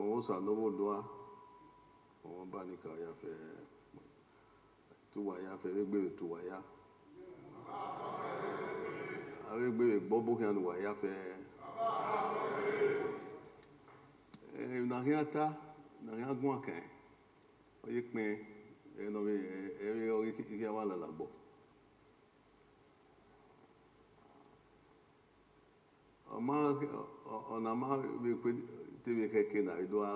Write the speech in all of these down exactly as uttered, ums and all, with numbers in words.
Ọmwa Osa ne ọ vbe odua, ọmwa Ọba ni ka ya fẹ, te uwa ya fẹ, vbe egbe vbe te uwa ya. Avbe egbe vbe egbe ọbokhian ne uwa ya fẹ. Emwi ne a khian ta, ne a khian guan kan, ọ ye kpẹn, ẹre ne ọ vbe, ẹre ọ ghi khian wa lalagbọ. Ọ ma, ọ, ọ na ma vbe kue te vbe khẹke na vbe do gha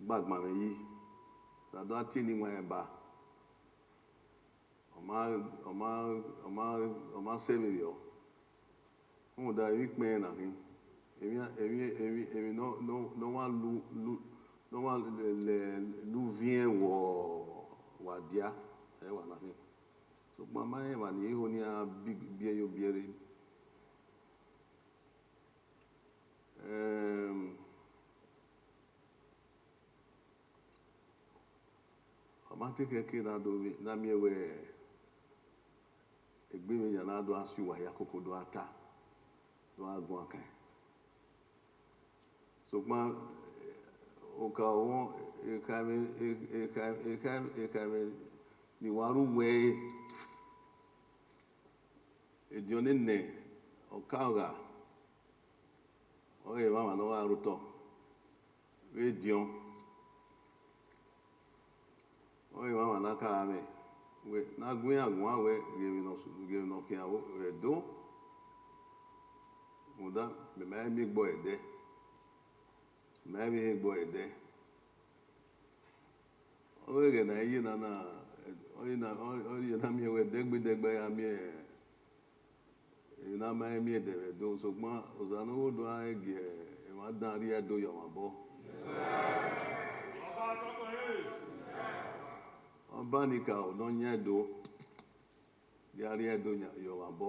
gba agbanmwẹ yi, na do gha tie eni iwinna ba. Ọ ma, ọ ma, ọ ma, ọ ma sẹ vberriọ. Rhunmwuda emwi ikpẹn na khin, emwi, emwi, emwi, emwi ne ọ, ne ọ, ne ọ wa lu, lu, ne ọ wa lẹ, lẹ, lu viẹn vbe uwa dia, ẹ wa na khin. Sokpan ma rẹn emwa ni ho ne iran bi, biẹ ye obiẹre. Ẹm, ọ ma te khẹke na do, na miẹn wẹ egbe vbe yan na do gha si uwa hia koko do gha ta, do gha guan kan. Sokpan, oka ọmọ, ekhọe, ekhọe, ekhọe, ekhọe ne uwa ru wẹ ẹre, ediọn ne nẹ, ọka ọgha, ọre emwamwa ne ọ gha rre otọ vbe ediọn. Ọre emwamwa na ka gha mwẹ wẹ ne a gu iran guan wẹ ghe emwi ne ọ su, ghe emwi ne ọ khian vbe Ẹdo, rhunmwuda mẹ ma he miẹn egbe ẹre ẹdẹ, mẹ ma he miẹn egbe ẹre ẹdẹ. Ọghe ẹghẹ ne a ye na na, ọ ye na, ọ ye na miẹn wẹ dẹgbe dẹgbe a ya miẹn emwi ne a ma he miẹn ẹdẹ vbe Ẹdo, sokpan Osa ne ọ vbe odua rẹn gie emwa dan rhie Ẹdo ye ọmwa obọ. Ọba ni ka ne ọ yan Ẹdo, ya rhie Ẹdo yan ye ọmwa obọ.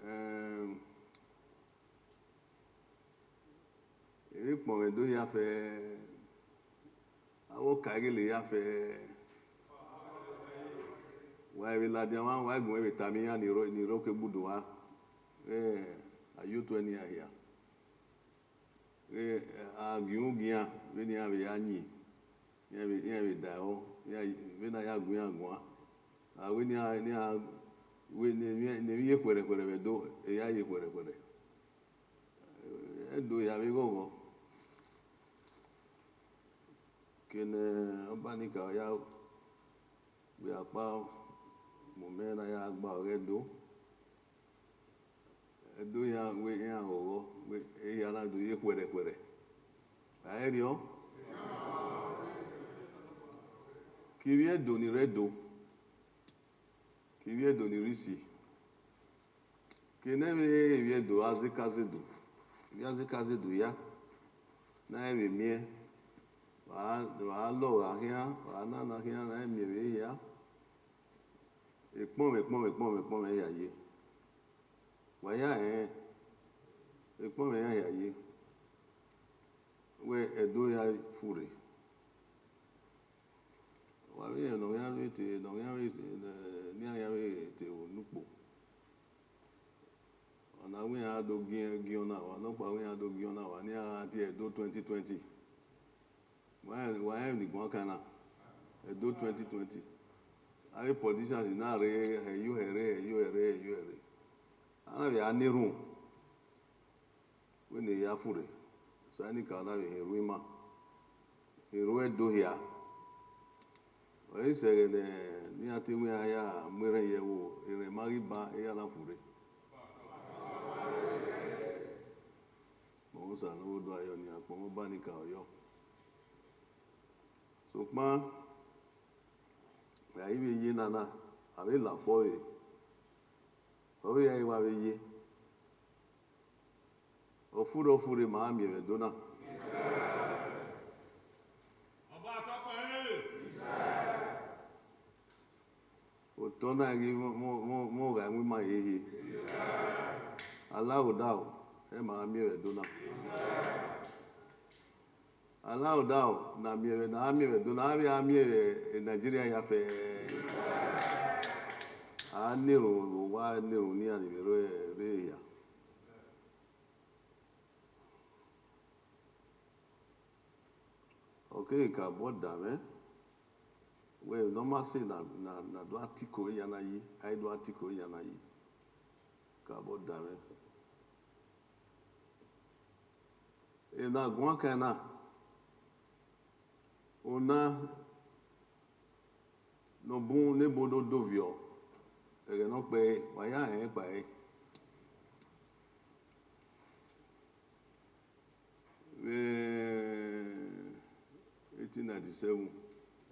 Ẹm, Emwi ikpọnmwẹ do hia fẹ, avbe ọka i ghele hia fẹ. Wa vbe ladian mwa, wa gu mwẹ vbe tama iran ni rre, ni rre okegbudu a, vbe a youth ẹre ne iran hia. Vbe a gie ugian vbene iran vbe ya yin, iran vbe, iran vbe da ẹvbo, iran vbene a ya gu iran guan. A wẹ ne iran, ne iran, wẹ ne emwi, ne emwi ye khuẹrhẹkhuẹrhẹ vbe Ẹdo, e ya ye khuẹrhẹkhuẹrhẹ. Ẹdo ya vbe ghọghọ. Kene Ọba ni ka ya vbe akpa mu mẹ na ya gba ọghe Ẹdo. Ẹdo iran wẹ iran ghọghọ, wẹ ehia na do ye khuẹrhẹkhuẹrhẹ. A i rriọ? Ke ivbi Ẹdo ni rre Ẹdo, ke ivbi Ẹdo ni rre isi. Ke ne ẹmwẹ ivbi Ẹdo Azekazedu, ivbi Azekazedu hia, ne a vbe miẹn, wa, wa lọ gha khian, wa na na khian, na miẹn vbe hia. Ekpọnmwẹ, ekpọnmwẹ, ekpọnmwẹ, ekpọnmwẹ hia ye. Wa ya rẹn, ekpọnmwẹ iran hia ye. Wẹ Ẹdo ya furre. Wa vbe rẹn ne ọ khian vbe te, ne ọ khian vbe te, ne iran khian vbe te vbe unu ukpo. Ọna wẹ iran do giẹn, giẹn ọna, wa nọkpa wẹ iran do giẹn ọna, wa ne iran gha tie Ẹdo twenty twenty. Wa rẹn, wa rẹn emwi ni guan kan na, Ẹdo twenty twenty. Avbe politicians na rre, hẹ yo hẹ rre, hẹ yo hẹ rre, hẹ yo hẹ rre. A na vbe a na erhunmwu. Wẹ ne ya furre, Osa ni ka na vbe hin erhu ima, erhu Ẹdo hia. Ọ i sẹ ẹghẹ ne, ne iran te wẹ iran ya mu erhẹn ye ẹvbo, erhẹn ma ghi ba, iran na furre. Ọmwa Osa ne ọ vbe odua yọ nian, kpọnmwẹ Ọba ni ka yọ. Sokpan, a i vbe ye nana, a vbe la ọkpọ re, ọ vbe ya wa vbe ye. Ọ furre, ọ furre, ma miẹn vbe Ẹdo na. Otọ na ghi mwẹ, mwẹ, mwẹ, mwẹ ọghe ima hiehie. Alaghodaro, ẹ ma miẹn vbe Ẹdo na. Alaghodaro na miẹn vbe, na miẹn vbe Ẹdo na, avbe a miẹn vbe Nigeria hia fẹ. A na erhunmwu vbe owa, na erhunmwu ne iran ni vbe rre, rre hia. Ọ keghi ka obọ da mwẹ wẹẹ emwi ne ọ ma sẹ na, na, na do a tiko iran na yi, a i do a tiko iran na yi. Ka obọ da mwẹ. Emwi ne a guan kan na, ona ne ọ bun ne ebo do doviọ, ẹghẹ ne ọ kpẹre, wa ya rẹn kpae. Vbe eighteen ninety-seven,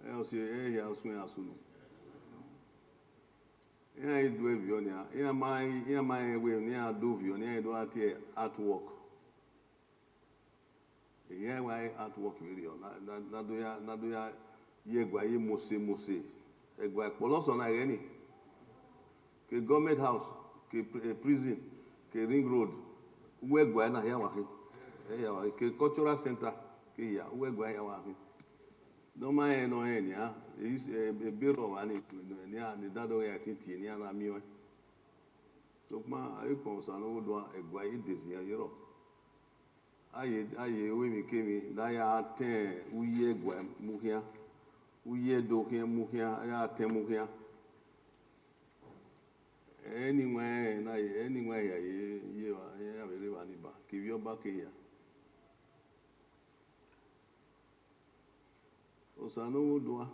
ẹ, ọ si ẹre hia suẹn asunu. Iran i do ẹviọ nia, iran ma, iran ma rẹn wẹẹ ne iran do viọ, ne iran do gha tie artwork. Iran wa artwork vberriọ, na, na, na do ya, na do ya ye ẹguae ye mose mose. Ẹguae kpọlọ sẹ ọna ẹghẹ ni. Ke Government House, ke pri-, eh, prison, ke Ring Road, uwu ẹguae na hia wa khin. Ẹ hia wa khin. Ke cultural center, ke hia, uwu ẹguae hia wa khin. Ne ọ ma rẹn ne ọ rẹn nian, e, e, ebe rrọọ vba ni, nian, ne dadoghe ẹtin tie nian na miẹn ọẹn. Sokpan, avbe ikpọnmwẹ Osanobhodua, ẹguae i de zian ye rrọọ. A ye, a ye ru emwi kemwi ne a ya tẹn uyi ẹguae mu khian, uyi ẹdo khian mu khian, a ya tẹn mu khian. Ẹ ni wan rẹn na ye, ẹ ni wan hia ye, ye evba, iran vbe rre evba ni ba, ke ivbi ọba ke hia. Osanobhodua,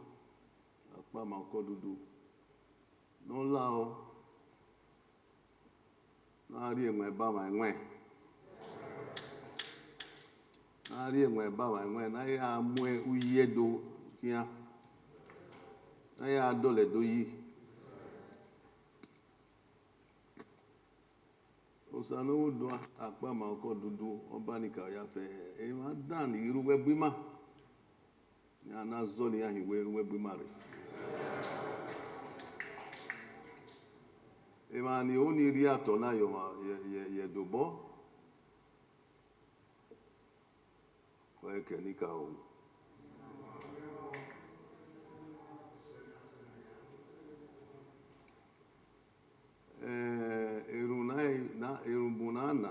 akpama ọkọ dudu, ne ọ lao, ne a rhie ẹwaẹn ba mwa ẹwaẹn, ne a rhie ẹwaẹn ba mwa ẹwaẹn, ne a ya mu uyi ẹdo khian, ne a ya dọlọ ẹdo yi. Osanobhodua, akpama ọkọ dudu, ọba ni ka ya fẹ, emwa dan ni ghi rre uwu ẹbu ima, iran na zọ ne iran hin uwu ẹbu ima rre. Emwa ni ho ni rhie atọ na ye ọmwa, ye, ye, ye dobọ, ọ i kẹ ne I ka ru. Eh, erhunmwu na, na, erhunmwu na na,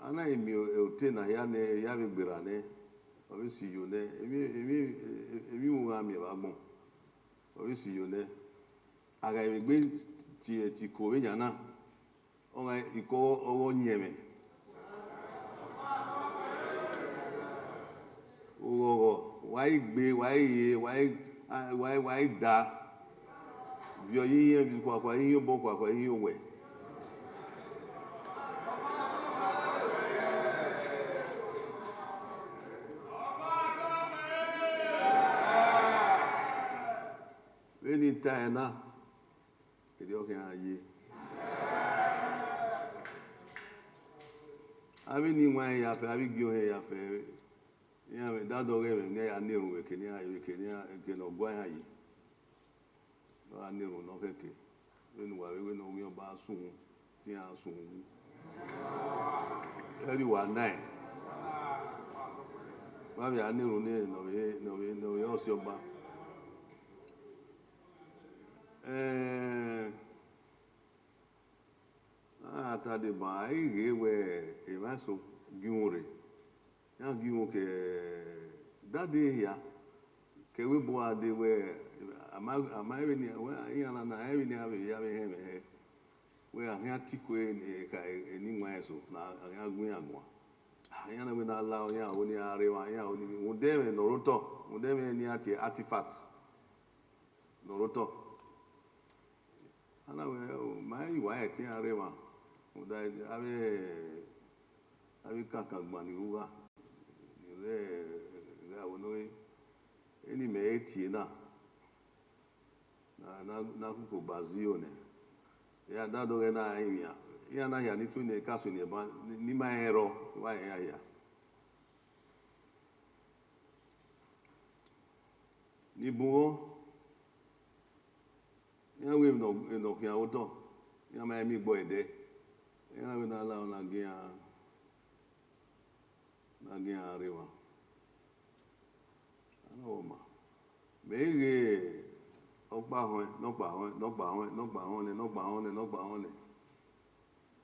a na miẹn ote na hia nẹ, ya vbe gberra nẹ, ọ vbe si yo nẹ, emwi, emwi, emwi u gha miẹn vbe agbọn, ọ vbe si yo nẹ. A gha vbe gbe tie, tie iko vbe yan na, ọ gha iko ọghe ọyẹnmwẹ. Oghọghọ, wa i gbe, wa i re, wa i, a, wa i, wa i da. Viọ ye ihiẹn, viọ khuakhua ye ihiẹn obọ, khuakhua ye ihiẹn owẹ. Vbene I tae na, erriọ khian ye. Avbe eni iwẹn ya fẹ, avbe igie ohẹn ya fẹ, iran vbe dadoghe ẹmwẹ ne iran ya na erhunmwu vbe eke ne iran, vbe eke ne iran, eke ne ọ gua iran yi. Ọ gha na erhunmwu ne ọ khẹke, vbene uwa vbe wẹ ne ọghe ọba sun uhunmwu, te iran sun uhunmwu. Ẹre uwa na ẹn. Wa vbe a na erhunmwu ne, ne ọ vbe, ne ọ vbe, ne ọ vbe re ọse ọba. Ẹẹn, a gha ta deba, a i ghe wẹ emwa eso gie uhunmwu rre, iran gie uhunmwu ke dade hia, ke ẹvbo ebo gha dee wẹ, a ma, a ma rẹn vbene iran, wẹ iran na na rẹn vbene iran vbe ya vbe họn ẹmwẹ hẹ, wẹ a khian tiko eni, eni iwẹn eso ne a khian gu iran guan. A, iran na wẹ ne a la iran ho ne iran rre emwa, iran ho ni, rhunmwuda ẹmwẹ ne ọ rre otọ, rhunmwuda ẹmwẹ ne iran tie artifact ne ọ rre otọ. A na wẹ, o, ma i wa ẹtin iran rre emwa, rhunmwuda avbe, avbe kankan gban ni ru gha, ni rre, rre aro nọ re, eni mẹ i tie na, na, na, na koko ba zio nẹ. Iran da dọghẹ na rinmwian, iran na hia ni tue ne ka sunu ẹban, ni, ni ma rẹn rrọọ, wa rẹn iran hia. Ni bun vbọ, iran wẹ emwi nọ, emwi nọ khian otọ, iran ma miẹn igbo ẹdẹ, iran wẹ ne a la na gie iran, na gie iran rre emwa. A na wẹ ọma. Mẹ i ghe ọkpa họn, nọkpa họn, nọkpa họn, nọkpa họn nẹ, nọkpa họn nẹ, nọkpa họn nẹ.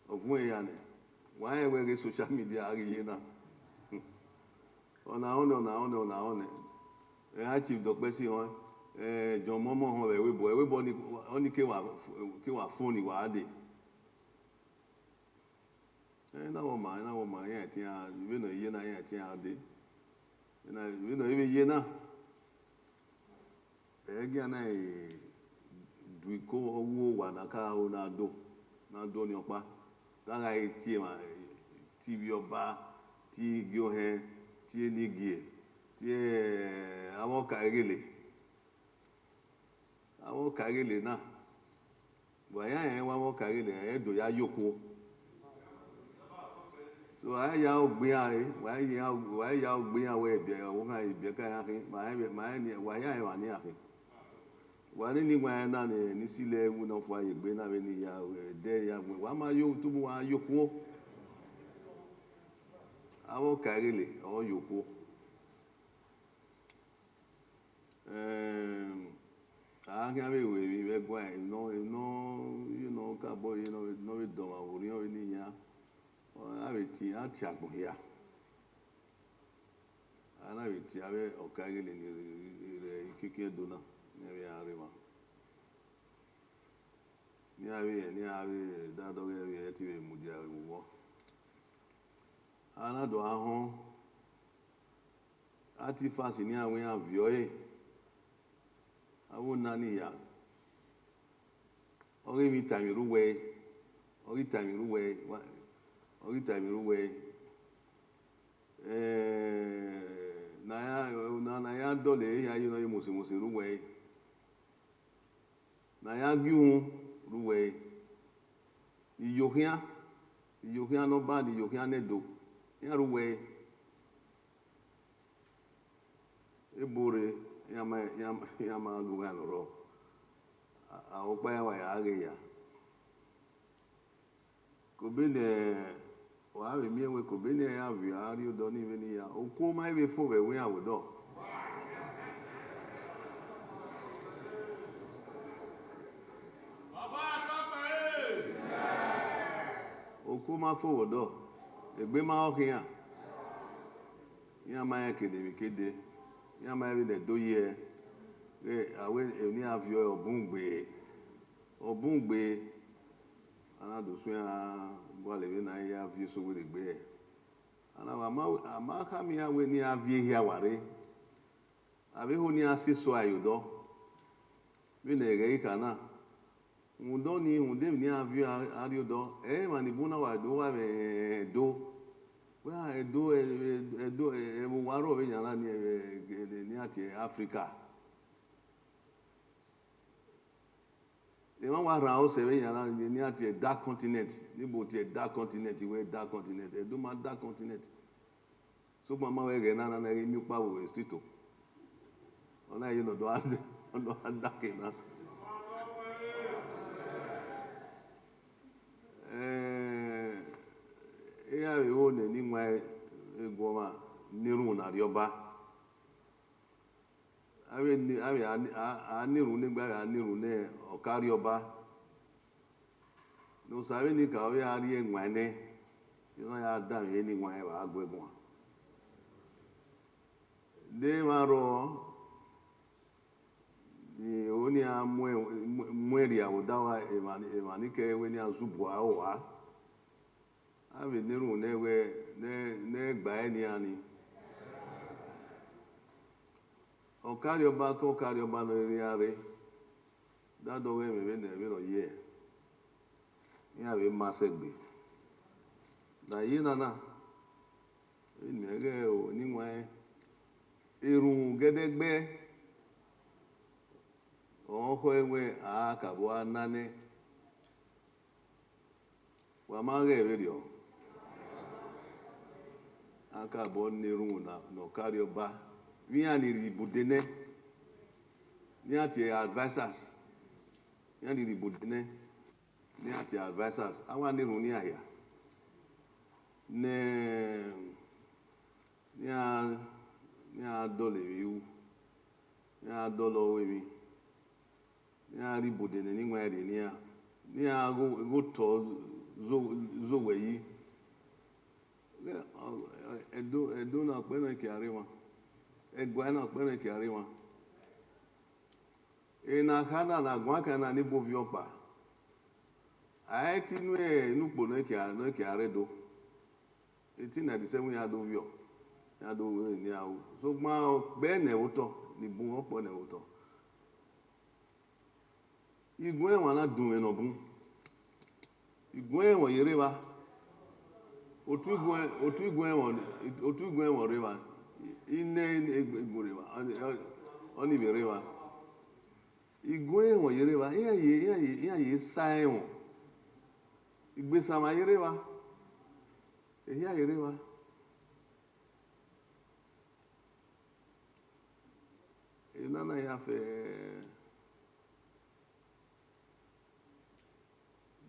Ọ vuọn ya nẹ, wa rẹn wẹ ghe social media a ghi ye na. Ọna ọnẹ, ọna ọnẹ, ọna ọnẹ. Ẹ, a chief dọkpẹ si họn, ẹ, John Momo họn vbe ẹvbo ebo, ẹvbo ebo ni, ọni ke wa, ke wa fon ni wa dee. Ẹ na wọ ma, ẹ na wọ ma, iran etian, vbene ọ ye na, iran etian dee. Ena, vbene ọ vbe ye na, ẹgian na i du iko ọghe owa ne a ka ro ne a do, ne a do ọnii ọkpa, te a gha re tie emwa, tie ivbi ọba, tie igie ohẹn, tie enigie, tie avbe ọka eghele. Avbe ọka eghele na, wa ya rẹn wa avbe ọka eghele, rẹn do ya ye okuo. So, a ya ogbe iran re, wa ya, wa ya ogbe iran wẹ ibiẹ, ọvbokhan ibiẹka iran khin, ma rẹn, ma rẹn ni, wa ya rẹn emwa ne iran khin. Wa nene iwẹn na ni, ni silo ẹwu ne ọ fua ye egbe na vbene I ya, ẹdẹ ya wẹn, wa ma yo, tubu wa ye okuo. Avbe ọka eghele, ọ ye okuo. Ẹm, a khian vbe ru emwi vbe ẹguae, emwi nọ, emwi nọ, emwi nọ kakabọ ye nọ, nọ vbe dọmwa vbe orhiọn vbe ne iran, a vbe tie, a tie agbọn hia. A na vbe tie avbe ọka eghele ni rre, rre, rre ikiekie Ẹdo na, ne ẹ vbe a rre emwa. Ne iran vbe, ne iran vbe da dọghe vbe ẹtin vbe mudia vbe vbọ. A na do a họn, Artifacts ne iran wẹ iran viọ ẹre, avbe ona ni hia, ọ ghi vbe tama rre uwẹ ẹre, ọ ghi tama rre uwẹ ẹre, wa, ọ ghi tama rre uwẹ ẹre. Eh, ne a ya, ne a ya dọlọ ehe hia ye ne ọ ye mosemosi rre uwẹ ẹre. Ne a ya gie uhunmwu rre uwẹ ẹre. Iyokhian, iyokhian ne ọ ba ne iyokhian ne Ẹdo, iran rre uwẹ ẹre. Ebo rre, iran ma, iran, iran ma lu ughan ne ọ rrọọ. A, a, ọkpa iran wa ya ghe ya. Kobe ne wa vbe miẹn wẹ kobe ne iran ya viọ a rrie odọ ni vbe ne iran, okuo ma i vbe fo vbe ẹvbo iran vbe odọ. Okuo ma fo vbe odọ, egbe ma rọ khian. Iran ma rẹn kene emwi ke dee, iran ma rẹn vbene Ẹdo ye, vbe a wẹ emwi ne iran viọ ọre ọ bun gbe, ọ bun gbe, a na do suẹn a gualọ vbene a ya viọ eso werriegbe hẹ. A na wa ma, a ma khama iran wẹ ne iran viọ ehia wa rre, a vbe ho ne iran si eso a ye odọ. Vbene ẹghẹ i kha na, rhunmwuda ọnii, rhunmwuda emwi ne iran viọ a rrie odọ, ẹ i re emwa ni bun na wa do wa vbe Ẹdo. Wẹ a Ẹdo, Ẹdo, ẹvbo uwa rrọọ vbe yan na ni, ẹ, ne iran tie Africa. Emwa wa rhan ose vbe yan na ni, ne iran tie dark continent, ne ibo tie dark continent, wẹ dark continent, Ẹdo ma dark continent. Sokpan ma wẹ ẹghẹ na na na ghi miẹn ukpa vbe street o. Ọ na ye ne ọ do gha, ọ do gha dark na. Eh, iran vbe ho nẹ ne iwan eguọmwa ne erhunmwu ne Arriọba. Avbe ni, avbe a, a, a na erhunmwu ne egbe, avbe a na erhunmwu ne ọka Arriọba. Ne Osa vbe ni ka vbe a rrie ẹwaẹn nẹ, ne ọ ya danmwehọ ne iwan ẹre vbe a gu ẹguan. De emwa rrọọ, ne onian mu, mu, mu ẹn rhia vbe odaro emwa, emwa ni kẹ wẹ ne iran zẹ ubu aro rua. A vbe na erhunmwu nẹ wẹ, ne, ne ẹ gba ẹre ne iran ni. Ọka Arriọba ke ọka Arriọba ne ọ rere iran rre, dadẹ ọghe ẹmwẹ vbene, vbene ọ ye, iran vbe ma sẹgbe. Ne a ye nana, vbene imẹ ghẹ ro ne iwan erhunmwu gẹdẹgbẹ, ọ khọe wẹ a kakabọ a na nẹ. Wa ma ghẹ vberriọ, a kakabọ na erhunmwu na ne ọka Arriọba, vbe iran ni rhie ibude nẹ, ne iran tie advisers, iran ni rhie ibude nẹ, ne iran tie advisers, a wa na erhunmwu ne iran hia, ne, ne iran, ne iran dọlọ emwi ru, ne iran dọlọ ru emwi, ne iran rhie ibude nẹ ne iwan rhie ne iran, ne iran gho, gho otọ zo, zo owẹ yi. Ghẹ, ọ, ọ, Ẹdo, Ẹdo na ọkpẹn nọ kia rre emwa. Ẹguae na ọkpẹn nọ kia rre emwa. Ena kha na ne a guan khian na ni bu ovbi ọkpa. A i te inu inu ukpo nọ kia, nọ kia rre Ẹdo. Eighteen ninety-seven ya do vbiọ, ya do vbiọ ne a ru. Sokpan ọkpẹn ne ẹvbo otọ, ni bun ọkpẹn ne ẹvbo otọ. Iguẹn ẹmwẹ na dunmwẹ ne ọ bun. Iguẹn ẹmwẹ ọ ye rre evba. Otu iguẹn, otu iguẹn ẹmwẹ, otu iguẹn ẹmwẹ ọ rre evba. Inẹ igbun rre evba, ọnii vbe rre evba. Iguẹn ẹmwẹ ọ ye rre evba, iran ye, iran ye, iran ye sa ẹmwẹ. Igbesanmwa ye rre evba. Ehia ye rre evba. Ena na ya fẹ,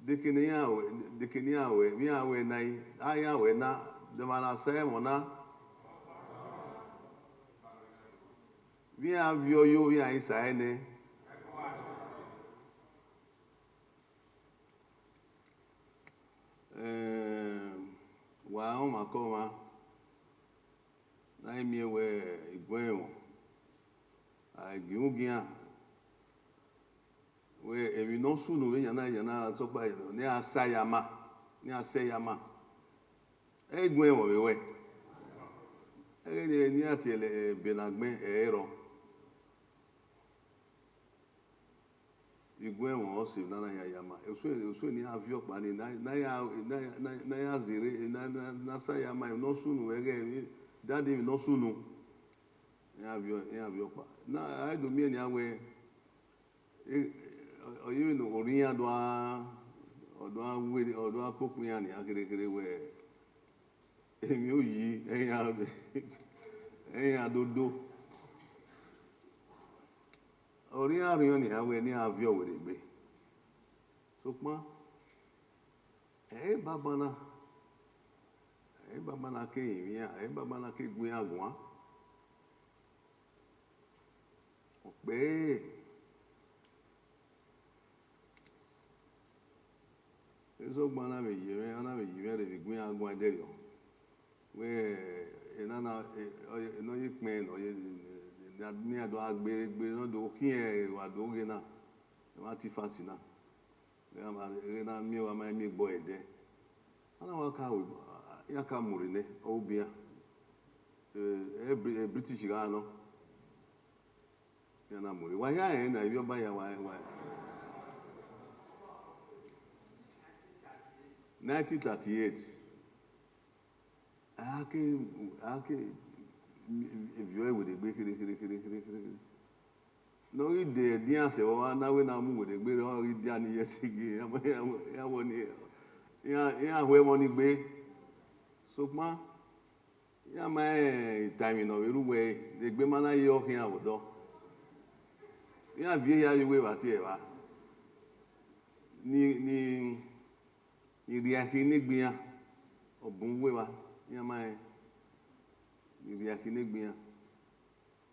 dekene iran wẹ, dekene iran wẹ, vbe iran wẹ na, a iran wẹ na, de ọmwa na sa ẹmwẹ na, vbe iran viọ yo, vbe iran i sa ẹre nẹ. Wa rẹn ọmwa ke ọmwa ne a i miẹn wẹ iguẹn ẹmwẹ, a i gie ugian wẹ emwi ne ọ sunu vbe yan na, yan na sọkpa ne iran sa ya ma, ne iran sẹ ya ma. Ẹ i iguẹn ẹmwẹ vbe wẹ. Ẹghẹ ne iran tie ebe ne agbẹn, ẹ i rrọọ. Iguẹn ẹmwẹ ọse ne a na ya ya ma. Osuẹ, osuẹ ne iran viọ ọkpa ni, ne a, ne a ya, ne a ya, ne a ya zerre, ne a, ne a, ne a sa ya ma emwi ne ọ sunu, ẹghẹ dade emwi ne ọ sunu. Iran viọ, iran viọ ọkpa. Na a i do miẹn nian wẹ, ọ, ọ yevbe ne orhiọn do a, ọ do a were, ọ do a kpokpo iran nian kherhe kherhe wẹ, emwi oyi, iran, iran dodo. Ọ rhie iran rhiọn nian wẹ ne iran viọ werriegbe. Sokpan, ẹ i re banbanna, ẹ i re banbanna ke rinmwian, ẹ i re banbanna ke gu iran guan. Ọkpẹre, Esọgban na vbe ye mwẹ, ọ na vbe ye mwẹ rhe vbe gu iran guan ẹdẹrriọ. Wẹ, enana, e, ọ ye, ne ọ ye kpẹn, ne ọ ye, ne iran do gha gbe, gbe, ne ọ do khian wa do ghe na, emwa te fast na. Iran ma, iran na miẹn wa ma miẹn egbe ẹdẹ. A na wa ka ru, iran ka mu rre nẹ, ọ ru bian. E, e, Bri-, e, British gha nọ. Iran na mu rre. Wa hia rẹn na, ivbi ọba hia wa, wa. Nineteen thirty-eight. A ke, a ke viọ werriegbe kherhe, kherhe, kherhe, kherhe, kherhe. Ne ọ ghi de ẹdẹ iran sẹ vbe ọmwa na wẹ ne a mu werriegbe rre, ọ ghi dia ni ye ẹse gie, iran wẹ ni, iran, iran hu ẹmwẹ ni gbe. Sokpan, iran ma rẹn itaẹmwi ne ọ vbe rre uwẹ ẹre, egbe ma na ye ọ khian vbe odọ. Iran viọ ehia ye uwu evba tie evba. Ni, ni, ni rhie akhi ne egbe iran, ọ bun uwu evba, iran ma rẹn, ni rhie akhi ne egbe iran.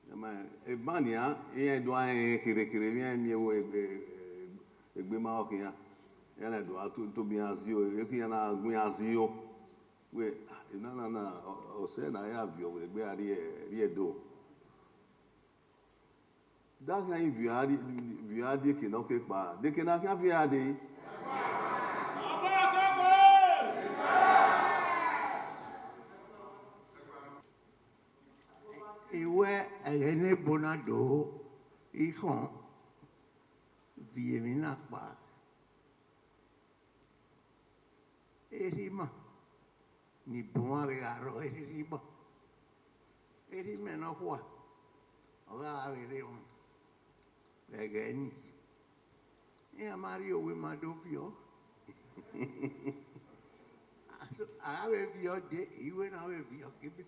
Iran ma rẹn, eban nian, iran do a rẹn kherhe kherhe, vbe iran miẹn wẹ egbe, egbe ma ọ khian. Iran na do a to, tobọ iran zio, vbe iran na gu iran zio. Wẹ, enana na, ọ, ọ sẹ ne a ya viọ werriegbe a rrie, rrie Ẹdo. Da khian i viọ a rrie, viọ a die eke ne ọ ke kpa, de eke ne a khian viọ a dee. I wẹ ẹghẹ ne ebo na do i khọn viọ emwi na kpa. Erha ima ni bun uan vbe gha rrọọ, erha ima, erha imẹ nọkhua, ọ gha vbe rre emwa vbe ẹghẹ nii. Iran ma rrie owa ma do viọ. A gha vbe viọ dee, iwe na vbe viọ kebe.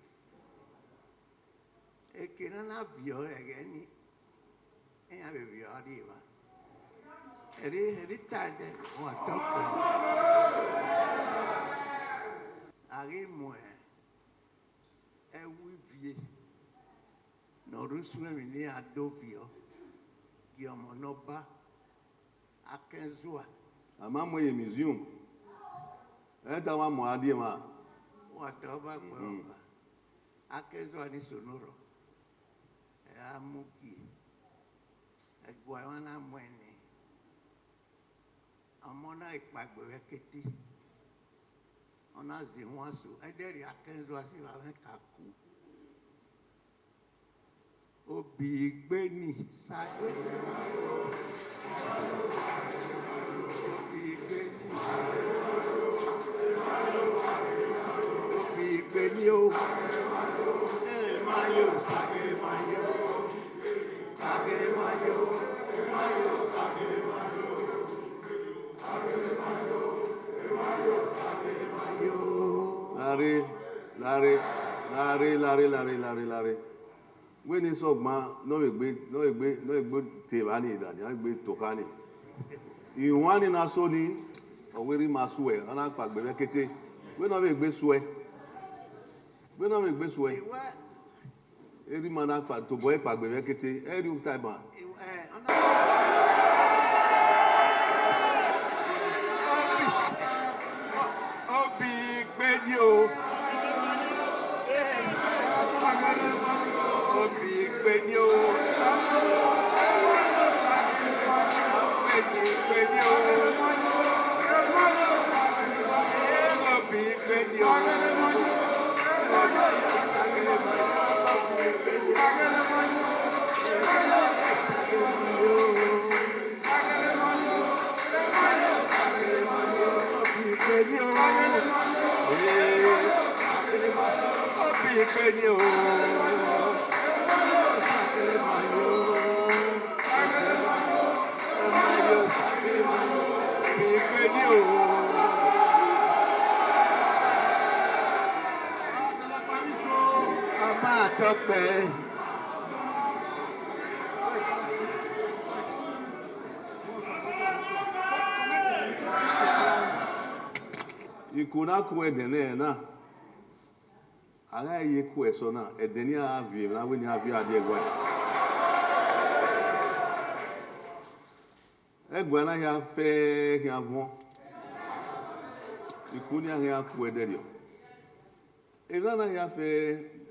Eke ne a na viọ ẹghẹ nii, iran vbe viọ a rrie evba. Ẹre, ẹre I ta ẹdẹ, wa tọ kpẹẹ. A ghi mu ẹwu ivie ne ọ rre usun emwi ne iran do viọ, gie ọmọ ne Ọba Akẹnzua. A ma mu ẹre ye museum. Ẹ ta wa mu a die emwa. Wa tọ Ọba kpẹẹ ọba. Akẹzua ni so ne orhọ, ẹ ra mu gie, ẹguae mwa na muẹn nẹ, ọmọ na kpaegbe vbe ẹkete, ọ na zẹ ihuan so, ẹdẹrriọ Akẹzua si vbe mwẹ ka ku. Obigbe ni sage. Obigbe ni, obigbe ni o. Ẹ ma yo, sage ma yo. Sage ma yo, ẹ ma yo, sage ma yo. Lare, lare, lare, lare, lare, lare, lare. Wẹ ne sọgban ne ọ vbe gbe, ne ọ vbe gbe, ne ọ vbe gbe te evba ni, da nian gbe tokha ni. Ihuan ni na so ni, ọ wẹ erha ima suẹ, ọ na kpaegbe vbe ẹkete. Wẹ ne ọ vbe gbe suẹ. Wẹ ne ọ vbe gbe suẹ. Erha ima na kpa, tobọ ẹre kpaegbe vbe ẹkete, ẹ rhie uta ima. Obigbe ni o. Obigbe ni o. Obigbe ni o. Obigbe ni o. Ọmọ àtọkpẹ. Iko na ku ẹdẹn nẹ na, a gha ye ku ẹsọ na, ẹdẹn ni a viọ emwa wẹ ne a viọ a die ẹguae. Ẹguae na hia fẹ khian vuọn, iko ni a khian ku ẹdẹrriọ. Emwa na hia fẹ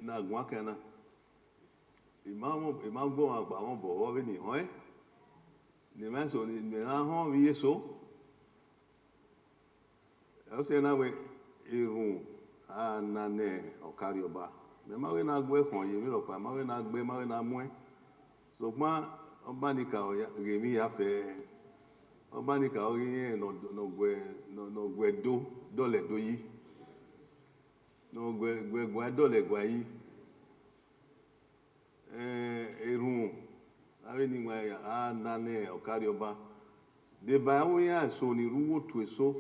ne a guan kan na, I ma, I ma gu ọmwa gba mwẹ obọ vbe vbene I họẹn, ne emwa eso ne mẹ na họn vbe iye eso. Ọ sẹ na wẹẹ, erhunmwu a na nẹ Ọkarriọba. Mẹ ma vbe na gu ẹkhọn ye emwi rhọkpa, ma vbe na gbe, ma vbe na muẹn. Sokpan Ọbanikaro ghe emwi hia fẹ. Ọbanikaro ghi rẹn ne ọ, ne ọ guẹ, ne ọ, ne ọ guẹ Ẹdo dọlọ Ẹdo yi, ne ọ guẹ, guẹ, guẹ dọlọ ẹguae yi. Erhunmwu, avbe eni wan a na nẹ Ọkarriọba, deba avbe iran eso ni rre uwu otu eso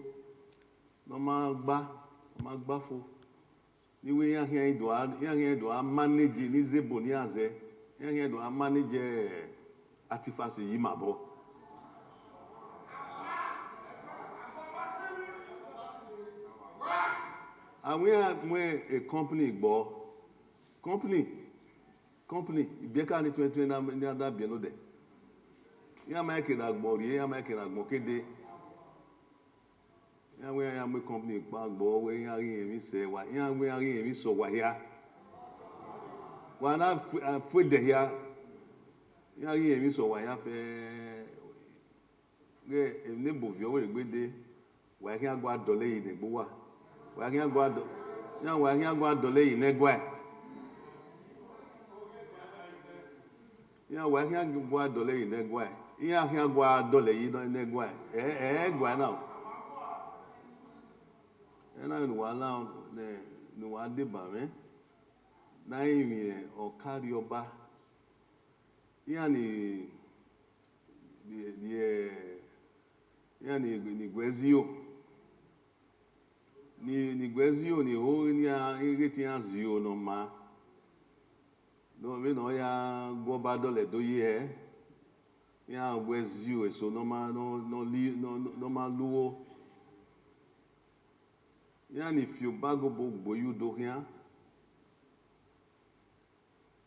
ne ọ ma gba, ọ ma gba fo, ne iran khian do a, iran khian do a manage ne izebo ne iran zẹ, iran khian do a manage Artifact yi ima obọ. Avbe iran mu company gbọ, company, company ibiẹka ni tuẹn tuẹn ne a da biẹ ne odẹ. Iran ma ke ne agbọn rrie, iran ma ke ne agbọn ke dee. Iran wẹ iran ya mu company kpa gbọ wẹ iran ghi rẹn emwi sẹ wa, iran wẹ iran ghi rẹn emwi sẹ owa hia. Wa na fu-, a fu edẹ hia, iran ghi rẹn emwi sẹ owa hia fẹ. Ghẹ emwi ne ebo viọ wẹ egbe dee, wa i khian gua dọlọ ẹre ne egbe uwa, wa i khian gua dọ-, iran wa i khian gua dọlọ ẹre ne ẹguae. Iran wa i khian gua dọlọ ẹre ne ẹguae, iran khian gua dọlọ ẹre ne ẹguae, ẹ, ẹ, ẹguae na o. Ẹna ne uwa la ne, ne uwa deba mwẹ, ne a rinmwian Ọkarriọba, iran ni, ni, iran ni, ni guẹ zio, ni, ni guẹ zio ni ho ne iran ghe te iran zio ne ọ maa. Nọ vbene ọ ya gu Ọba dọlọ Ẹdo yi hẹ, iran guẹ zio eso ne ọ ma, ne ọ, ne ọ li, ne ọ, ne ọ ma lu ugho. Iran ni fi obagobo gbe oyu do khian,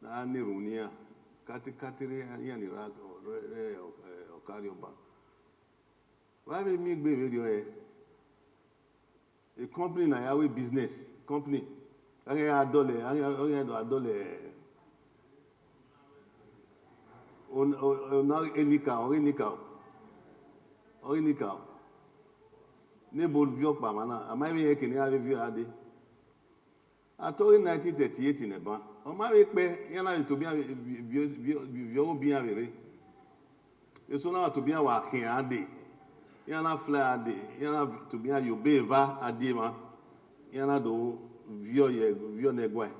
ne a na erhunmwu ne iran, katikati rre iran ni ra, rre, rre, eh, Ọkarriọba. Wa vbe miẹn egbe vberriọ hẹ, company ne a ya ru business, company, Ọ ghi a dọlẹ, ọ ghi a dọlẹ, ọ, ọ, ọ na enikaro, ọ ghi enikaro, ọ ghi enikaro. Ne ebo viọ ọkpa mwa na, a ma vbe rẹn eke ne iran vbe viọ a dee. A to ghe nineteen thirty-eight nẹ ban, ọ ma vbe kpẹẹ, iran na vbe tobọ iran vbe, vbe, vbe, vbe, vbe, vbe ọghe obọ iran vbe rre. Eso na wa tobọ iran wa khian a dee, iran na fly a dee, iran na tobọ iran ye obọ eva a die emwa, iran na do viọ ye, viọ ne ẹguae.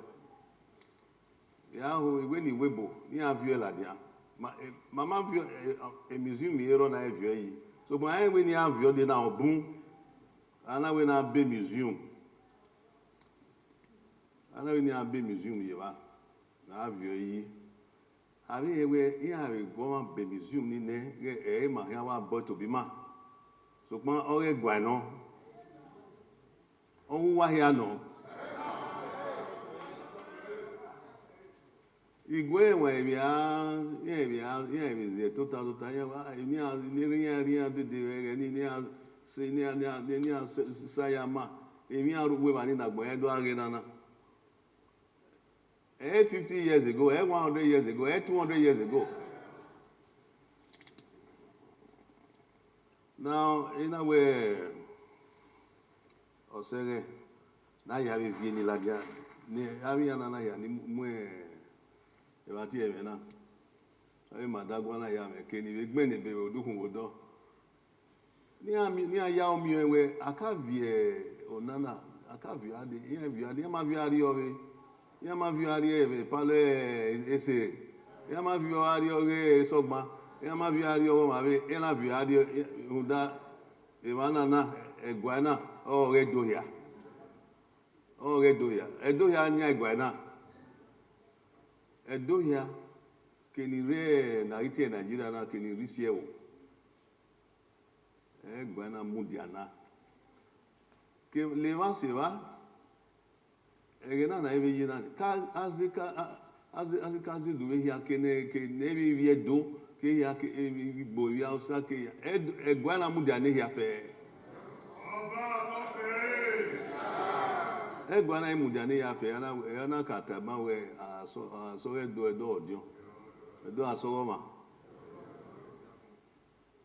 Ya ho, I wẹ ne I wẹ ebo ne iran viọ ladian. Ma, eh, ma ma viọ, eh, eh, museum ye rrọọ ne a viọ yi. Sokpan rẹn wẹ ne iran viọ dee na ọ bun, a na wẹ ne a be museum. A na wẹ ne iran be museum ye evba, ne a viọ yi. A vbe rẹn wẹ iran vbe gu ọmwa be museum ni nẹ, ghẹ ẹ i ma khian wa bọ tobọ ima. Sokpan ọ ghe ẹguae nọ, ọ wu uwa hia nọ. Iguẹ ẹwaẹn vbe a, iran vbe a, iran vbe zẹ tota tota, iran wa, emwi iran ne erha iran rre iran dede vbe ẹghẹ ni, ne iran se, ne iran, ne iran, ne iran se, sa ya ma, emwi iran rre uwu evba ni na agbọn iran do gha ghe na na. Ẹ fifty years ago, ẹ one hundred years ago, ẹ two hundred years ago. Now, I na wẹ ọsẹghẹ ne a ya vbe viẹ ni ladian, ne avbe iran na na hia ni mu evba tie ẹmwẹ na. Avbe ima da guan na ya mwẹ ke ni vbe gbẹn ni ebe vbe odukhunmwu odọ. Ne iran mi-, ne iran ya miẹn wẹ a ka viẹ ọna na, a ka viọ a dee, iran viọ a dee, iran ma viọ a rrie ọvbe, iran ma viọ a rrie vbe palọ ese, iran ma viọ a rrie ọghe esọgban, iran ma viọ a rrie ọghe ọmwa vbe, iran na viọ a rrie rhunmwuda emwa na na, ẹguae na, ọ ghẹ do hia, ọ ghẹ do hia, ẹdo hia yan ẹguae na, ẹdo hia keni rre ne a ghi tie Nigeria na keni rre isi ẹvbo. Ẹguae na mudia na. Ke levba sẹ evba, ẹghẹ na na i vbe ye na, ka aze ka, a-, aze, aze ka zẹ do vbe hia ke ne, ke ne vbe ivbi Ẹdo, ke hia ke, e, ivbi Igbo, ivbi Hausa ke hia. Ẹd-, ẹguae na mudia ne hia fẹẹrẹ. Ẹguae na i mudia ne hia fẹẹrẹ, a na, a na ka tama wẹ, asọ, asọ ghẹ do Ẹdo ọdiọn, Ẹdo asọ ọmwa.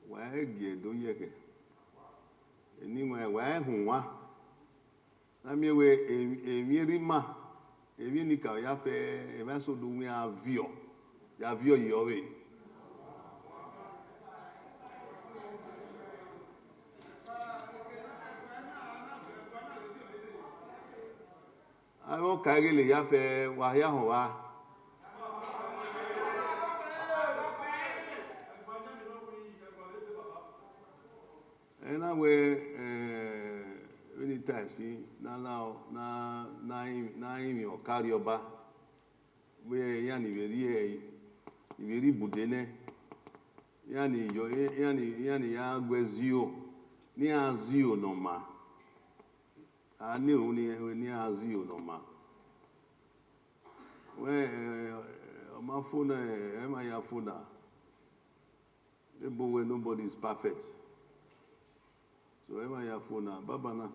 Wa i gie do ye ẹkhẹ. Eni wa, wa i họn uwa. Na miẹn wẹ emwi, emwi erha ima, emwi enikaro ya fẹ, emwa eso do wian viọ, ya viọ ye ọvbe. Avbe ọka i ghele hia fẹ, wa hia họn vba. Ẹ na wẹ, eh, vbene I ta ẹse, ne a lao, ne a, ne a rinmwian ọka arriọba, vbe iran ni vbe rrie, ni vbe rrie ibude nẹ, iran ni yọ, iran ni, iran ni ya gu ẹzio, ne iran zio ne ọ maa. A na erhunmwu ne iran zio ne ọ maa. Wẹ, eh, ọ ma fo na, ẹ ma ya fo na. Ebo wẹ nobody is perfect. So, ẹ ma ya fo na, baba na.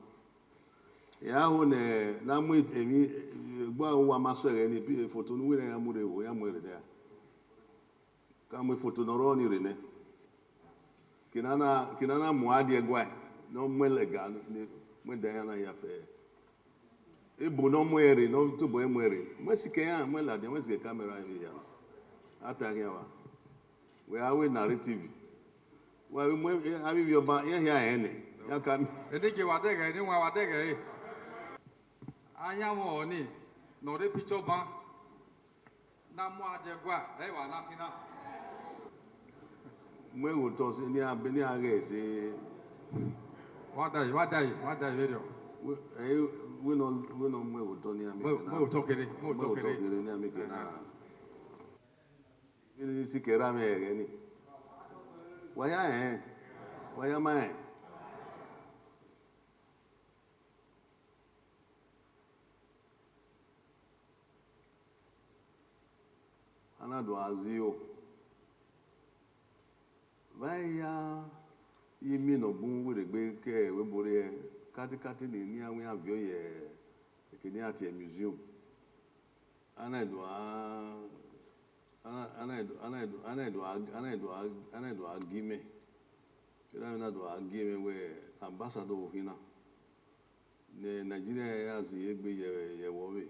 Ya ho ne, ne a mu emwi, egbe uwa ma sẹ ẹghẹ ni, foto ne uwẹ ya mu rre vbo, ya mu rre nẹ. Ka mu foto ne ọ rrọọ ni rre nẹ. Ke ne a na, ke ne a na mu a die ẹguae, ne ọ mu ẹlẹga, ne, mu ẹdẹ iran na ya fẹ. Ebo ne ọ mu ẹre, ne ọ tobọ ẹre mu ẹre. Mu sikẹ iran, mu ladian, mu sikẹ camera vbe ya. A ta khian vba. Wẹ a wẹ narrative. Wa vbe mu avbe ivbi ọba, iran hia rẹn nẹ. Iran ka mi. Edegie wa dẹghẹ, eni wan wa dẹghẹ re. Ayan mwẹ ọni, ne ọ rre picture ban. Na mu a die ẹguae, ẹ i wa na khin na. Mu ẹghẹ otọ sẹ ne iran, ne iran ghẹ sẹ. Wa da yi, wa da yi, wa da yi vberriọ. Wẹ, ẹ, wẹ nọ, wẹ nọ mu ẹghẹ otọ ne iran mu, mu ẹghẹ otọ kere, mu ẹghẹ otọ kere ne iran mu kere na. Vbene sikẹ ra mwẹ ẹghẹ ni. Wa ya rẹn, wa ya ma rẹn. A na do a zio. Vbe a ya ye imie ne ọ bun werriegbe ke ẹvbo ebo rre, katikati ni, ne iran wian viọ ye Eke ne iran tie museum, a na do a, a na, a na do, a na do, a na do a, a na do a, a na do a gi mẹ. Erha vbe na do a gi mẹ wẹẹ ambassador vbe okhin na ne Nigeria ya zẹ egbe ye, ye ẹvbo ọvbehe.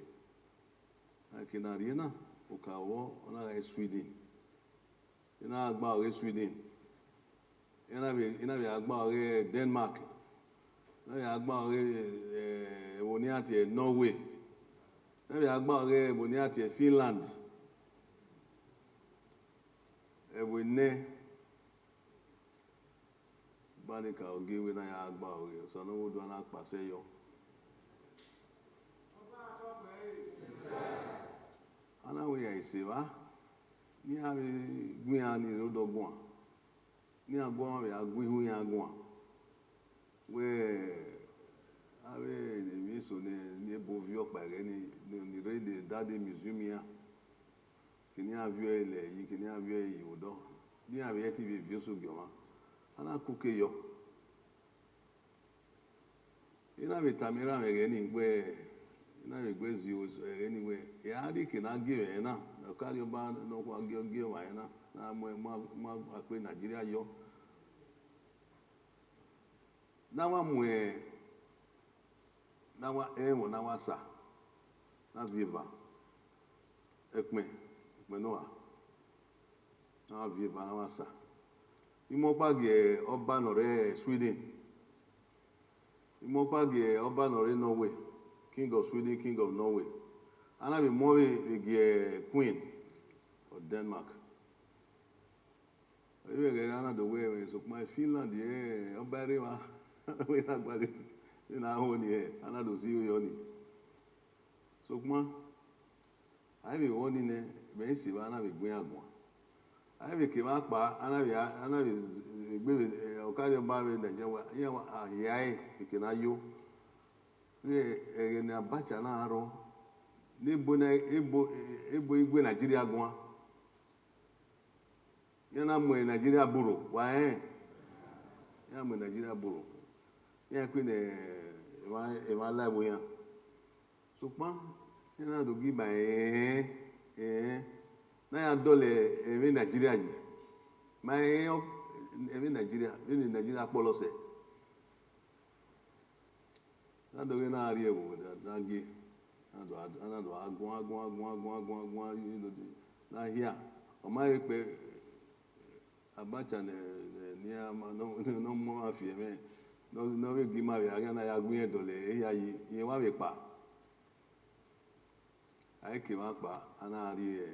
Eke ne a rrie na, okaro vbọ, ọ na gha Sweden. I na gha gba ọghe Sweden. I na vbe, I na vbe gha gba ọghe Denmark. I na vbe gha gba ọghe, eh, ẹvbo ne iran tie Norway. I na vbe gha gba ọghe ẹvbo ne iran tie Finland. Ẹvbo enẹ, ba ne ka ogie wẹ na ya gba ọghe, Osanobhodua na kpasẹ yọ. A na wẹ ya ise evba, ne iran vbe gu iran ni rre odọ guan, ne iran guọmwa vbe a gu ihu iran guan. Wẹ avbe emwi eso ne, ne ebo viọ ọkpa ẹghẹ ni, ni, ni rre the Dade Museum iran, kene iran viọ ẹre lẹ yi, kene iran viọ ẹre ye odọ, ne iran vbe ẹtin vbe viọ osu gie ọmwa, a na kuke yọ. I na vbe tama erha mwẹ ẹghẹ ni wẹ, I na vbe gu ẹe zẹ ẹghẹ ni wẹ, I ra rhie eke ne a gie mwẹ na, ne Ọkariọba ne ọ khua gie, gie ọmwa ẹre na, ne a mu, mu, mu akpe Nigeria yọ. Ne a wa mu, ne a wa, ẹmwẹ ne a wa sa, ne a viọ eva, ẹkpẹn, ẹkpẹn ne ọ ha, ne a viọ eva ne a wa sa. Imọkpa gie ọba ne ọ rre Sweden, imọkpa gie ọba ne ọ rre Norway, King of Sweden, King of Norway. A na vbe mu ọvbehe vbe gie Queen of Denmark. Ivbi ẹghẹ a na do wẹ ẹmwẹ, sokpan Finland, eh, ọba rre evba, wẹ na gualọ, wẹ na ho ni, eh, a na do si iro yọ ni. Sokpan, a i vbe vbọ ni nẹ, mẹ i si evba, a na vbe gu iran guan. A i vbe ke evba kpa, a na vbe, a na vbe egbe vbe, eh, Ọkariọba vbe Nigeria, iran wa, a hia ẹre, eke ne a yo. Vbe ẹghẹ ne Abacha na rrọọ, ne ebo na, ebo, ebo i gue Nigeria guan. Iran na mu Nigeria burro, wa rẹn? Iran mu Nigeria burro. Iran kpe ne emwa, emwa la ẹvbo iran. Sokpan, iran na do gi ma ẹnrẹn, ẹnrẹn, ne a ya dọlọ ẹmwẹ Nigeria yi. Ma ẹnrẹn ọ, ẹmwẹ Nigeria, vbene Nigeria kpọlọ sẹ. Na do ghe na rrie ẹvbo da, da gie, a na do, a na do a guan, guan, guan, guan, guan, guan, na hia. Ọ ma vbe kpẹ, Abacha ne, ne, ne iran ma, ne ọ, ne ọ mu ọmwa fi ẹmwẹ, ne ọ, ne ọ vbe gie ima vbe a khian na ya gu irẹn dọlọ ehia yi, irẹn wa vbe kpa. A i ke emwa kpa, a na rrie,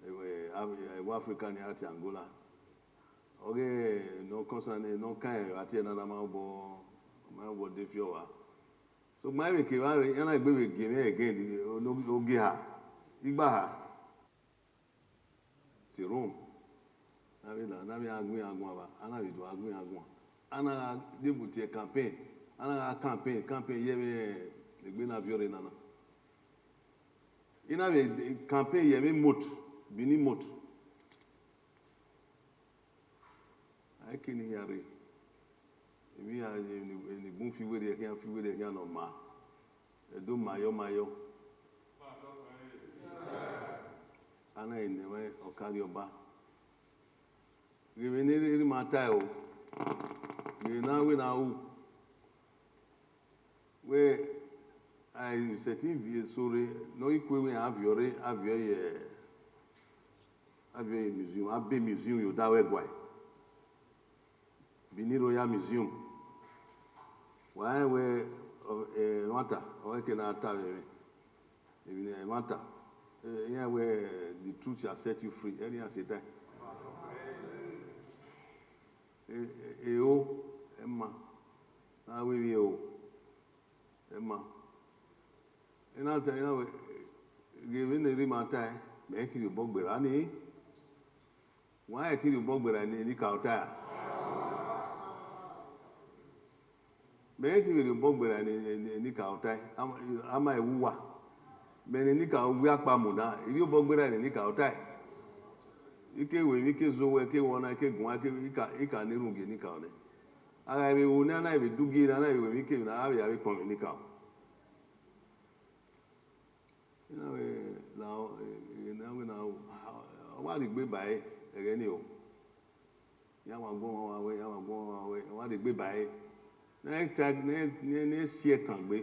eh, ẹvbo Africa ni, a tie Angola. Ọghe ne ọ kọnsan ne, ne ọ kan ẹre vbe a tie na, na ma obọ, ma obọ de fi ọvba. Sokpan, vbe ke evba rre, iran na egbe vbe gie mwẹ ẹgẹn, ogie ha, igba ha. Ti Rome, na vbe la, na vbe a gu iran guan vba, a na vbe do a gu iran guan. A na gha debo tie campaign, a na gha campaign, campaign ye vbe egbe na viọ rre nana. I na vbe campaign ye vbe moat, Benin moat. A i ke ni hia rre, emwi hia, eni, eni bun fi werriẹ khian, fi werriẹ khian ne ọ maa, ẹdo mayọ mayọ. A na i nẹ mwẹ Ọkariọba. Ghe vbene erha ima tae o, ghe ne a wẹ ne a ru. Wẹ, a i sẹtin viọ eso rre, ne ọ ghi ku iran, a viọ rre, a viọ ye, a viọ ye museum, a be museum ye odaro ẹguae. Benin Royal Museum. Wa rẹn wẹ, ọ, eh, ẹmwata, ọ, eke ne a ta vbe ẹmwẹ. Emwi ne ẹmwata, eh, iran wẹ, "The truth shall set you free." Ẹre iran sẹ tae. Eh, eh, ero, ẹma, ne a wẹ emwi ero, ẹma. Ena ta, ena wẹ, ghe vbene erha ima tae, mẹ i ti rhie obọ gberra ni. Wa i ti rhie obọ gberra ne, ne I ka ota ra? Mẹ i ti vbe rhie obọ gberra ne, ne, ne I ka ota, a ma, a ma i wu uwa. Mẹ ne, ne I ka wu akpa mu na, I rhie obọ gberra ne, ne I ka ota. I ke ru emwi, I ke zẹ owẹ, I ke ru ọna, I ke guan, I ke, I ka, I ka na erhunmwu gie ne I ka nẹ. A gha vbe ru nẹ, a na vbe du gie ne, a na vbe ru emwi kemwi ne a vbe ya vbe kpọnmwẹ ne I ka. Ena wẹ na, ọ wa rhie egbe ba ẹre, ẹghẹ nii o. Iran wa guọmwa wa wẹ, iran wa guọmwa wa wẹ, ọ wa rhie egbe ba ẹre. Ne ẹ ta, ne ẹ, ne ẹ, ne ẹ si ẹtan gbe.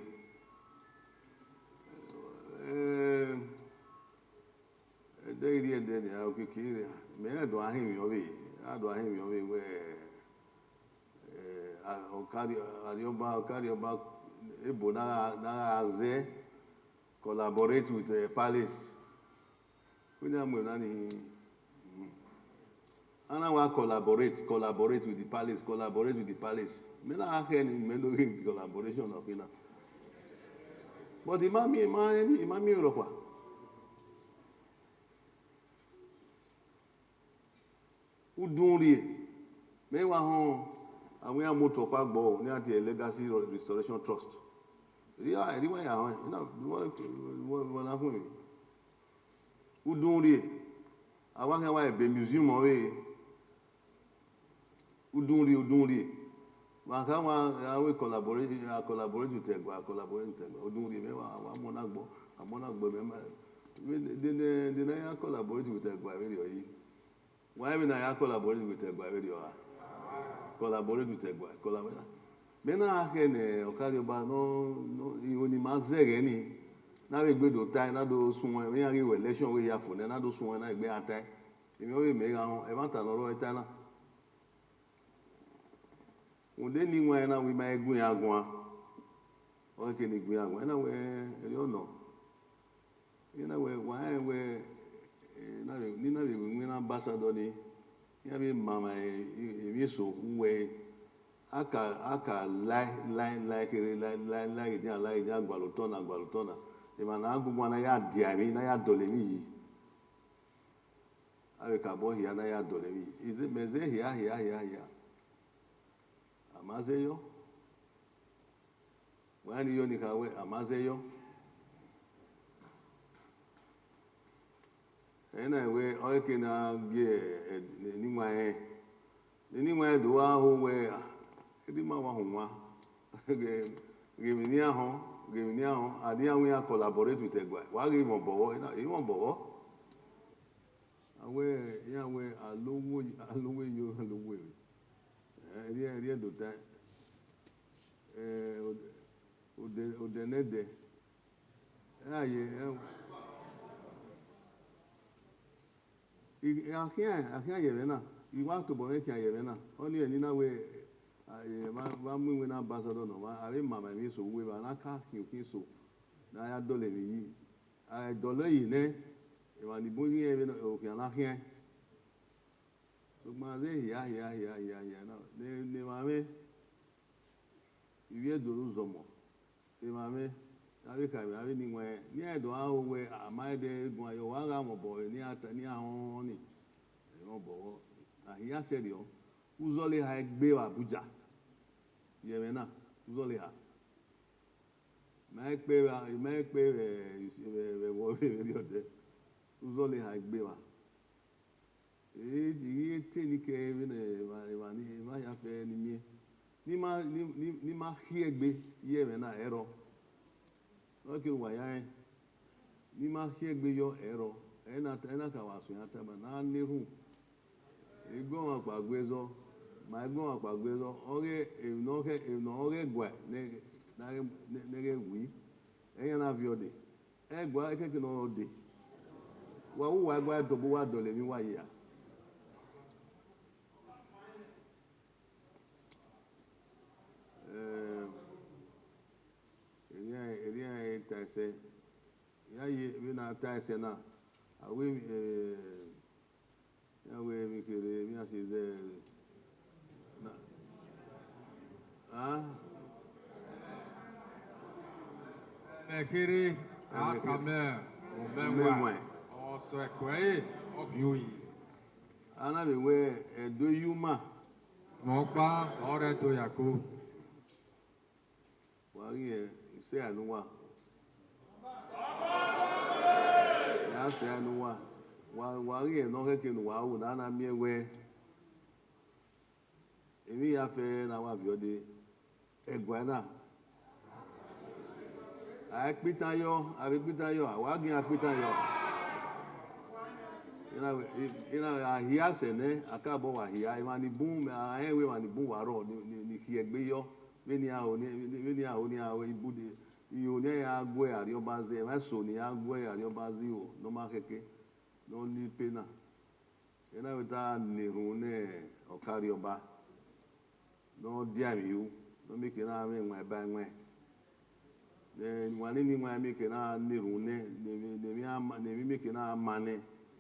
Eh, ẹdẹ i rri ẹdẹ nia, okiekie rre, mẹ i ra do gha họn emwi ọvbehe, a do gha họn emwi ọvbehe wẹ, eh, a, Ọkari-, Arriọba, Ọkariọba, ebo na gha, na gha zẹ collaborate with, eh, Palace. Wẹ ne a mu emwi na ni, mm. A na wa collaborate, collaborate with the Palace, collaborate with the Palace. Mẹ na gha khẹ ne mẹ do ghe collaboration na khin na. But I ma miẹn, I ma, I ma miẹn emwi rhọkpa. Udunmwu rrie, mẹ i wa họn, a wẹ iran mu otọ ọkpa gbe ọre, ne iran tie Legacy Restoration Trust. Erriọ, erriọ wa ya họn, I na, vbọ, vbọ, vbọ na khuẹnmwi. Udunmwu rrie, a wa khian wa ebe museum ọvbehe. Udunmwu rrie, udunmwu rrie. Wa kha wa, a wẹ collaborate, a collaborate with Ẹgua, a collaborate with Ẹgua. Udunmwu rrie, mẹ wa, wa mu na gbọ, a mu na gbọ, mẹ ma, de, de, de, de na ya collaborate with Ẹgua vberriọ yi. Wa vbe na ya collaborate with Ẹgua vberriọ a? Collaborate with Ẹgua, collaborate. Mẹ na gha khẹ ne Ọkariọba nọ, nọ, ihwo ne ima zẹghẹ nii, ne a vbe gbe do tae, ne a do suẹn, vbe iran ghi ru election vbe hia fo nẹ, ne a do suẹn, ne a gbe iran tae. Emwi ọvbehe mẹ gha họn, ẹmwata ne ọ rrọọ i tae na. Rhunmwuda eni iwẹn na wẹ ima i gu iran guan, ọ khẹke ne I gu iran guan, ena wẹ erriọ nọ. Iran na wẹ, wa rẹn wẹ, eh, na vbe, ne I na vbe winna ambassador nii, iran vbe ma mwẹ emwi eso uwẹ, a ka, a ka lae, lae, lae kherhe, lae, lae, lae ghe dia, lae ghe dia, gualọ otọ na, gualọ otọ na. Emwa ne a gu guan na ya dia emwi, na ya dọlọ emwi yi. A vbe ka obọ hia na ya dọlọ emwi yi. Ize, mẹ zẹ hia, hia, hia, hia. A ma zẹ yọ. Wa rẹn ne I yo ni kha wẹ, a ma zẹ yọ. Ẹna wẹ, ọ khẹke ne a gie, eh, eni iwẹn rẹn. Eni iwẹn rẹn do gha ho wẹ, ah, erha ima wa họn wan. Ghe, ghe emwi ne iran họn, ghe emwi ne iran họn, a ne iran wẹ iran collaborate with Ẹgua. Wa ghe mwẹ obọ vbọ, I na, I mwẹ obọ vbọ. A wẹ, iran wẹ, alowo, alowo eyo, alowo ere. Eh, erriọ, erriọ do tae. Eh, odẹ, odẹ, odẹ ne ẹdẹ. Ẹ, a ye, ẹ, I, a khian, a khian ye ẹmwẹ na, I wa tobọ mwẹ khian ye ẹmwẹ na. Ọnii ẹre ne I na wẹ, a, e, vba, vba mu iwinna ambassador nọ, vba, a vbe ma emwa emwi eso uwu evba, na ka khian ukhian eso, ne a ya dọlọ emwi yi. A dọlọ yi nẹ, emwa ni bun ghi rẹn vbene okhian na khian. Sokpan a zẹ hia, hia, hia, hia, hia na, ne, ne emwa mwẹ, ivbi Ẹdo ne u zọmọ. Emwa mwẹ, avbe khaemwi, avbe eni iwẹn, ne iran do gha ho wẹ, a ma ẹdẹ guan yọ, wa gha mwẹ obọ vbe ne iran ta, ne iran họn nii. Ẹ i mwẹ obọ vbọ, a hia sẹrriọ, uzọla eha egbe vbe Abuja, ye ẹmwẹ na, uzọla eha. Ma i kpe vbe, ma i kpe vbe, vbe, vbe ẹvbo vbe erriọ dẹ, uzọla eha egbe vba. E, I ghi te ni ke vbene emwa, emwa ni, emwa hia fẹ ni miẹn. Ne ima, ni, ni, ne ima khiẹgbe ye ẹmwẹ na ẹrọ. Ọ ke wa ya rẹn. Ne ima khiẹgbe yọ ẹrọ. Ẹna, ẹna ka wa suẹn iran tama ne a na erhunmwu. Eguọmwadia ọkpa gu ẹzọ, ma eguọmwadia ọkpa gu ẹzọ, ọ ghe emwi ne ọ ghẹ, emwi ne ọ ghẹ guae ne, ne, ne ghẹ wi, ẹ i yan na viọ dee. Ẹgua, ẹkẹkẹ ne ọ rre dee. Wa wu uwa ẹgua tobọ uwa dọlọ emwi uwa yi ra? Eh, erriọ, erriọ ta ẹsẹ. Ya ye vbene a ta ẹsẹ na, a wẹ, eh, iran wẹ emwi kherhe, emwi a si zẹ na. A? Mẹ kherhe, a ka mẹ, mẹ wa, ọ sẹ ẹko ẹre, ọ biẹ oyi. A na vbe wẹ Ẹdo Iyuma. Mẹ ọkpa, ọ rre Ẹdo ya ko. Wa ghi rẹn, sẹ ẹre ne uwa. Ya sẹ ẹre ne uwa. Wa, wa ghi rẹn ne ọ khẹke ne uwa ru ne a na miẹn wẹ emwi hia fẹ ne a wa viọ dee, ẹguae na. A i kpe itan yọ, a vbe kpe itan yọ, a wa gie iran kpe itan yọ. Ena wẹ, ena wẹ, a hia sẹ nẹ, a ka bọ wa hia, emwa ni bun, a rẹn wẹ emwa ni bun wa rrọọ, ni, ni, ni khiẹ egbe yọ, vbene iran ho, ni, vbene iran ho, ni iran ho, ibude, iho ne iran ya gu Arriọba zẹ, emwa eso ne iran gu Arriọba zẹ iho, ne ọ ma khẹke, ne ọ ni pe na. Ena wẹ ta na erhunmwu ne Ọka Arriọba, ne ọ dia emwi ru, ne ọ mieke na mwẹ iwan eba iwẹn. Ne iwan nene iwan mieke na na erhunmwu nẹ, ne emwi, ne emwi a ma, ne emwi mieke na ma nẹ,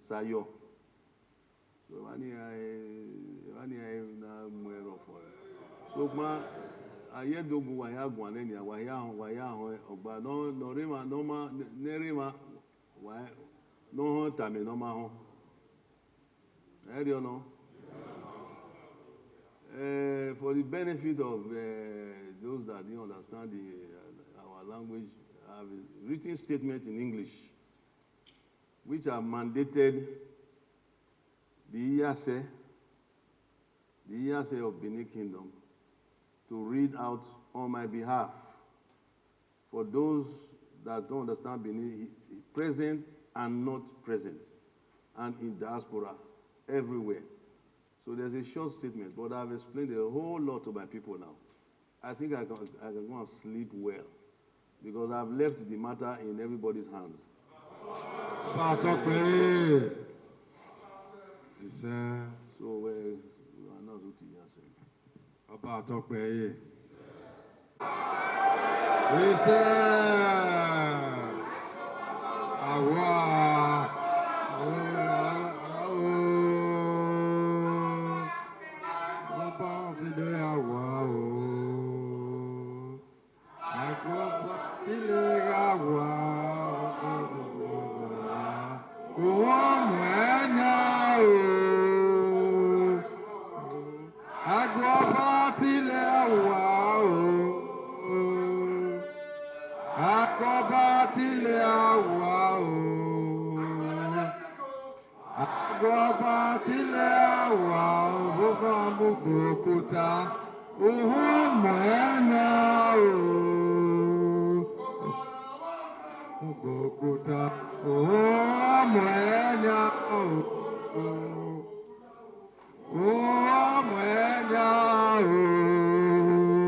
sa yọ. So, evba ni iran, evba ni iran na mu ẹre rọ fọẹrẹ. Sokpan, a ye do gu wa hia guan nẹ nia, wa hia họn, wa hia họn ọgba, ne ọ, ne ọ rre emwa, ne ọ ma, ne, ne ọ rre emwa, wa, ne ọ họn tama ne ọ ma họn. Ẹ i rriọ nọ? Eh, for the benefit of, eh, those that didn't understand the, uh, our language, I have a written statement in English which have mandated the Iyase, the Iyase of Benin Kingdom, to read out on my behalf for those that don't understand Benin, present and not present, and in diaspora, everywhere. So there's a short statement, but I've explained a whole lot to my people now. I think I can, I can go and sleep well because I've left the matter in everybody's hands. Ọba Tọpẹ. Isẹ. So, uh, we announce who to answer. Ọba Tọpẹ ye. Isẹ. Awa. Ọba Tọpẹ awa o. Agbọba tile gha wa, uwa mu ẹn yan o. Agbọba tile gha wa o. Agbọba tile gha wa o. Agbọba tile gha wa o, uwa mu gbe okuta. Uwa mu ẹn yan o. Mu gbe okuta. Uwa mu ẹn yan o. Uwa mu ẹn yan o.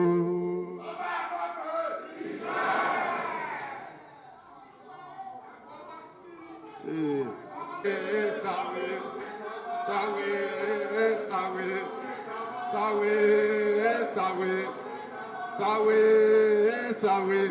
Eh. Eh, sawe, sawe, eh, sawe, sawe, eh, sawe, sawe, eh, sawe.